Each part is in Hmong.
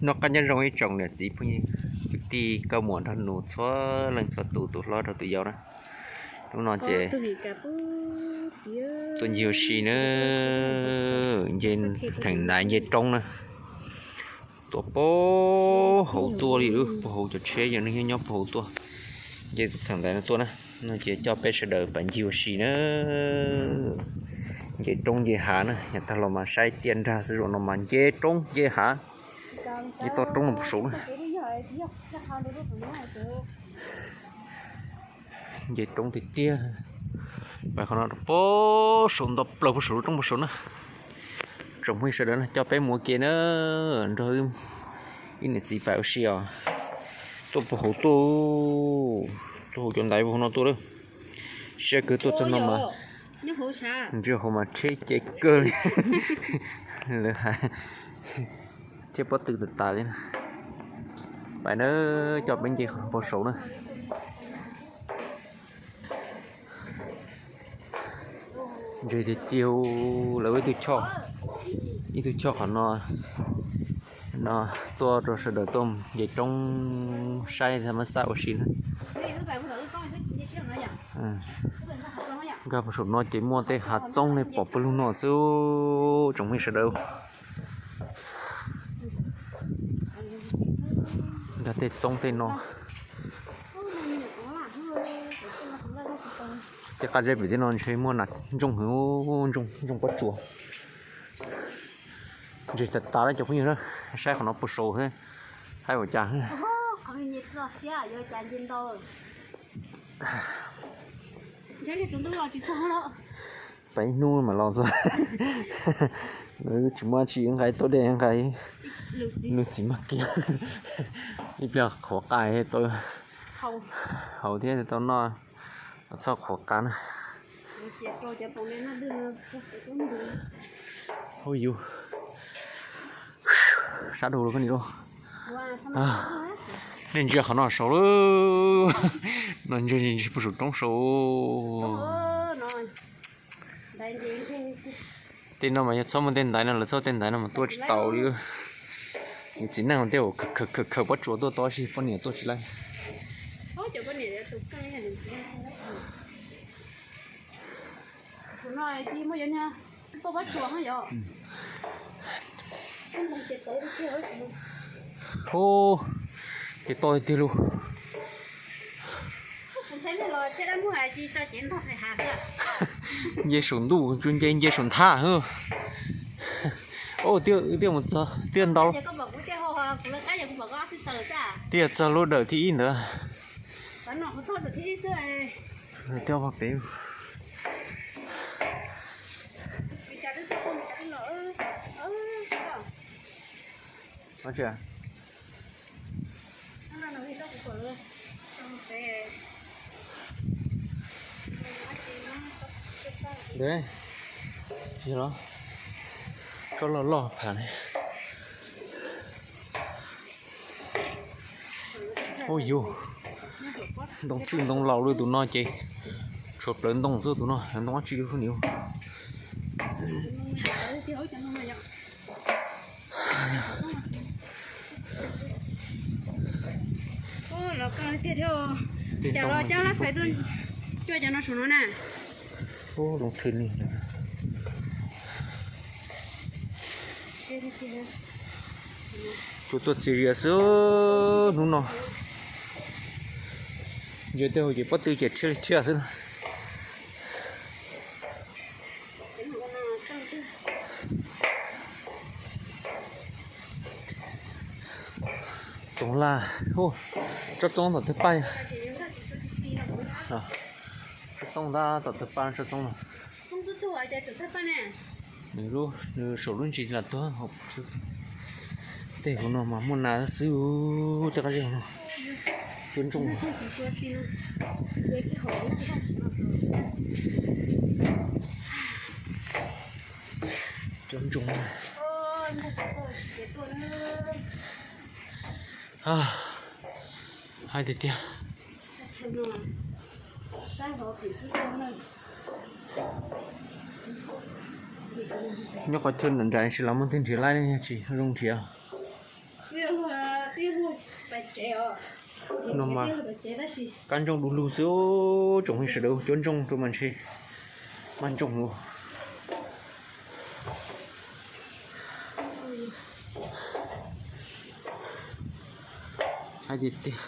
Noj qab nyob zoo ib tsoom niam txiv phooj ywg kwv tij nkauj muam nraug nus txhua leej txhua tus, tus hlob rau tus yau na. Hnub no ces tuaj ncig ua si na, nce theem ntaiv nce roob na. Tuaj puag hauv tuaj li, puag hauv cov tsheb yog neeg nyob nyob puag hauv tuaj, nce theem ntaiv no tuaj na. No ces coj peb sawv daws pais ncig ua si na. Nce roob nce hav na, yav tag los mas saib tiaj nrag xwb, zaum no mas nce roob nce hav, nce toj roob no puag saud na. Nce roob tiag tiag. Pais qhov no puag saud nto plaws puag saum lub roob puag saud na. Tsoom phooj ywg sawv daws na, coj peb mus ua ke na, nrog ib niam txiv pais ua si os. Tuaj puag hauv tuaj, tuaj hauv cov ntaiv puag no tuaj lawm. Siab kawg tuaj txog no mas, ntsej hauv mas rheb cev kawg li. Lawv hais thiab pob tw tas tas li na. Pais na, coj peb nce puag saud na. Ntshe tiag tiag lawv ib tug choj, ib tug choj qhov no, no tuaj rau sawv daws tuaj nce roob saib thaj mab xab ua si na. Nkag puag saum no ces muaj tej hav txoob nej pom pawg lug no xwb tsoom phooj ywg sawv daws. Nkag tej txoob tej no. Tej qab zeb pem tej no ntshe muaj nas ntsooj heev, ntsooj pob tsuas. Ntshe tas tas lawm cov phooj ywg na, saib qhov no puag saud thiab, haib ua cas. Pais ib hnub mam los txog. Tsis muaj dab tsi, nqa ib tug dej, nqa lub txiv maj kiag, ib pliag qhuav qa tau haus thiab tau noj, txhob qhuav qa na. Hu yus sab dhau lawm koj niam lauj. Nej ntsia qhov no saud lawm, no ntsia ntsia puag saum roob saud. Tej no mas yog txhob muaj tej ntaiv no, lawv txhob tej ntaiv no mas tuaj tsis tau li. Yus txiv neej tias khawm khawm pob tsuas tuaj tau, tab sis poj niam tuaj tsis laib. Hu, ces to tiag tiag lauj. Nce saum ntuj tsuas nce nce saum nthab. Tiaj mus txog tiaj ntau. Tiaj txog lub dawm thib ib ntawd. Tiaj pog pem. Tsob loj loj phav li. Ub yus, ntoo txwj ntoo laus li tus no ces tshuav plawv ntoo xwb, tus no ntoo dab tsi li niam. Los koj tiag thiab. Ces los coj lab fais tuaj cuaj cov no saum no na. Ub, loo thwj ni. Tsuas tuaj txias zias xwb hnub no. Ntsia tej hauv ces pob tw ces rhiab li rhiab xwb. Toov laj, tsob txoob tom twg paj. Tsob txoob ntab tom twg paj tsob txoob no. Nws lub, nws saum lub ntsis lam tuag. Tej hauv no mas muaj nas xwb, tej qab zeb no. Cuab ntsooj. Cuab ntsooj. Hais tiag tiag. Nyob qhov chaw nram nrad tsis los muaj tej nrhiav laib ne, tsis zoo nrhiav. No mas kab ntsooj du lug xwb, tsoom phooj ywg sawv daws, cuab ntsooj rau mas ntshe maj ntsooj lawm. Hais tiag tiag,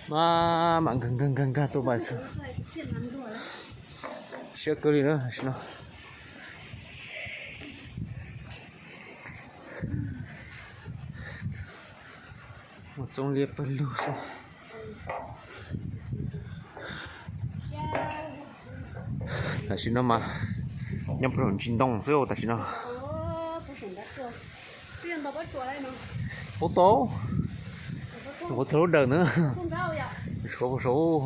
maj mam nkag nkag nkag nkag tuaj pais xwb. Siab kawg li na tam sim no. Mus txoov liab pawg lug xwb. Tam sim no mas nyob puag saum ntsis ntoo xwb tam sim no. Paub tau, nqua tag lub dawm ntawd, tshuav puag saud.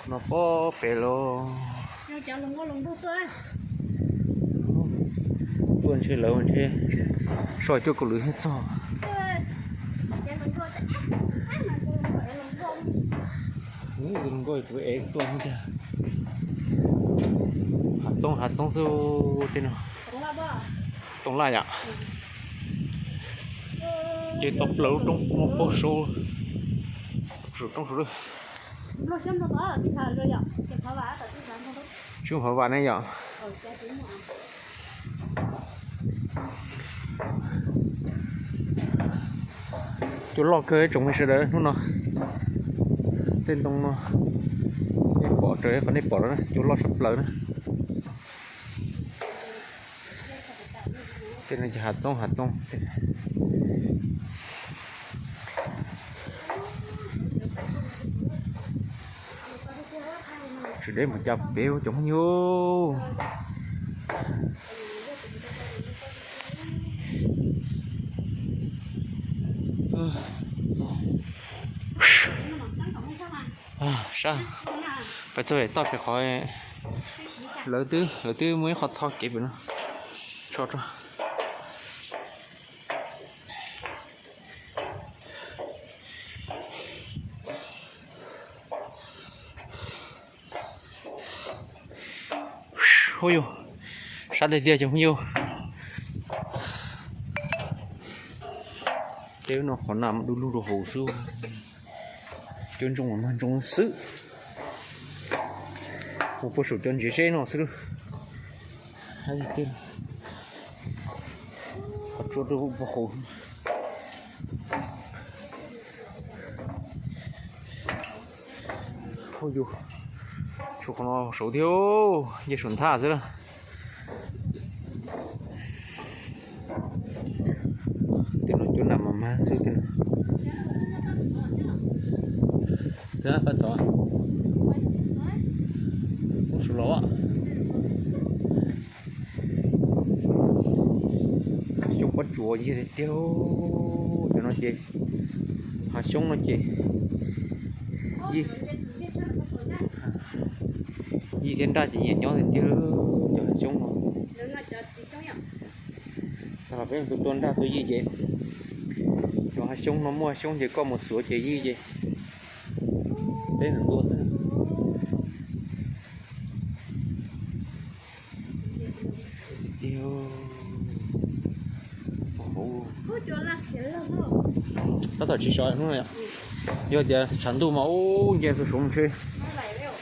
No pob pem los tuaj ntshe lawv ntshe soj cuaj kaum lwm thiab txog. Nkauj kuv ev tuaj tiag. Hav txoob hav txoob xwb tej no. Tooj laj yom. Ces tau plaws lub roob no paub saud, saum roob saud lawm. Tsis muaj phov vam ne yom. Cua loj kawg tsoom phooj ywg sawv daws hnub no. Tej ntoo no nej pom raws qhov nej pom no cua loj sab plaws na. Tej no ces hav txoob hav txoob. Tsis deb mus cas pem cov phooj ywg. Sab, pais txog pem toj pem qhov lawv twb, lawv twb muaj ib qho tho kev pem no tso rau. Hu yus, sab tiag tiag cov phooj ywg. Tej no qhov nag du lug rau hauv xwb. Cov ntsoog mas mag ntsoog xwb. Mus puag saum cov ntsev zeb no xwb. Qhov tsua rau puag hauv. Hu yus, tshuav qhov no saud thiab, nce saum nthab xwb na. Tej no cov nag mas mag xwb tej no. Pab txov, ub, saud los. Hav xyoob pob tsuas yig tiag tiag. Cov no ces, hav xyoob no ces yig, yig thiab nraj ces nyias nyob tiag tiag. Cov hav xyoob no, tag los peb tus tua nraj tua yig ces, cov hav xyoob no muaj hav xyoob ces koj mus xuav ces yig ces peb mus tua xwb. Tiag, tab tom tsis sov hnub no. Yog tias tshav ntuj mas ub nce saud ntshe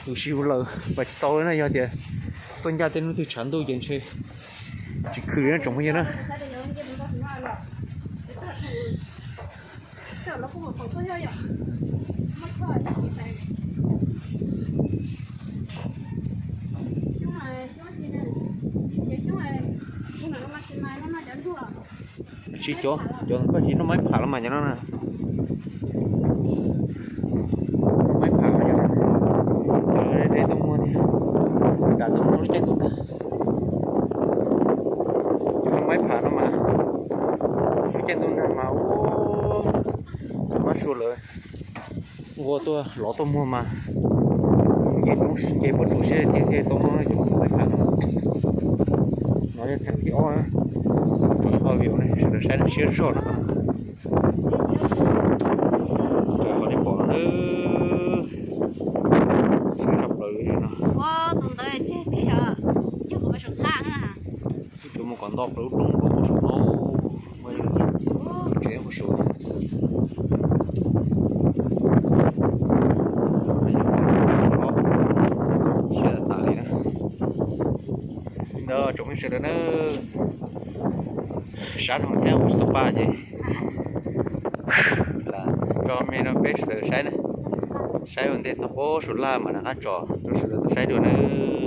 tus si lawm pas tsis tau na. Yog tias tuaj ncaj tej hnub twg tshav ntuj ces ntshe tsis khwv li na tsoom phooj ywg na. Tsis cov, cov koj tsis noj maib pham los mas cov no na. Noj maib pham cov no, cov de tuaj muag thiab, nram tuaj muag lub caij ntuj nrag. Cov noj maib pham no mas lub caij ntuj nrag mas ua mab sua lawm, nqua tuaj lov tuaj muag mas nce roob nce pob tsuas siab tiag thiaj tau noj cov maib pham no. Ob, tsoom ib qho view ne sawv daws saib na, siab zog no. Qhov nej pom no, siab tshaj plaws li no. Tus ntawd tseg tiag, ib tug mus kom nto plaws lub roob rau saum no, muaj ib lub tsev puag saum. Siab tas li na. Li ntawd tsoom phooj ywg sawv daws na, sab no thiab mus Xub Paj ces lam tso me no peb sawv daws saib na. Saib ua ntej txog puag saum laj mas rov qab tso rau sawv daws tau saib dua nawb.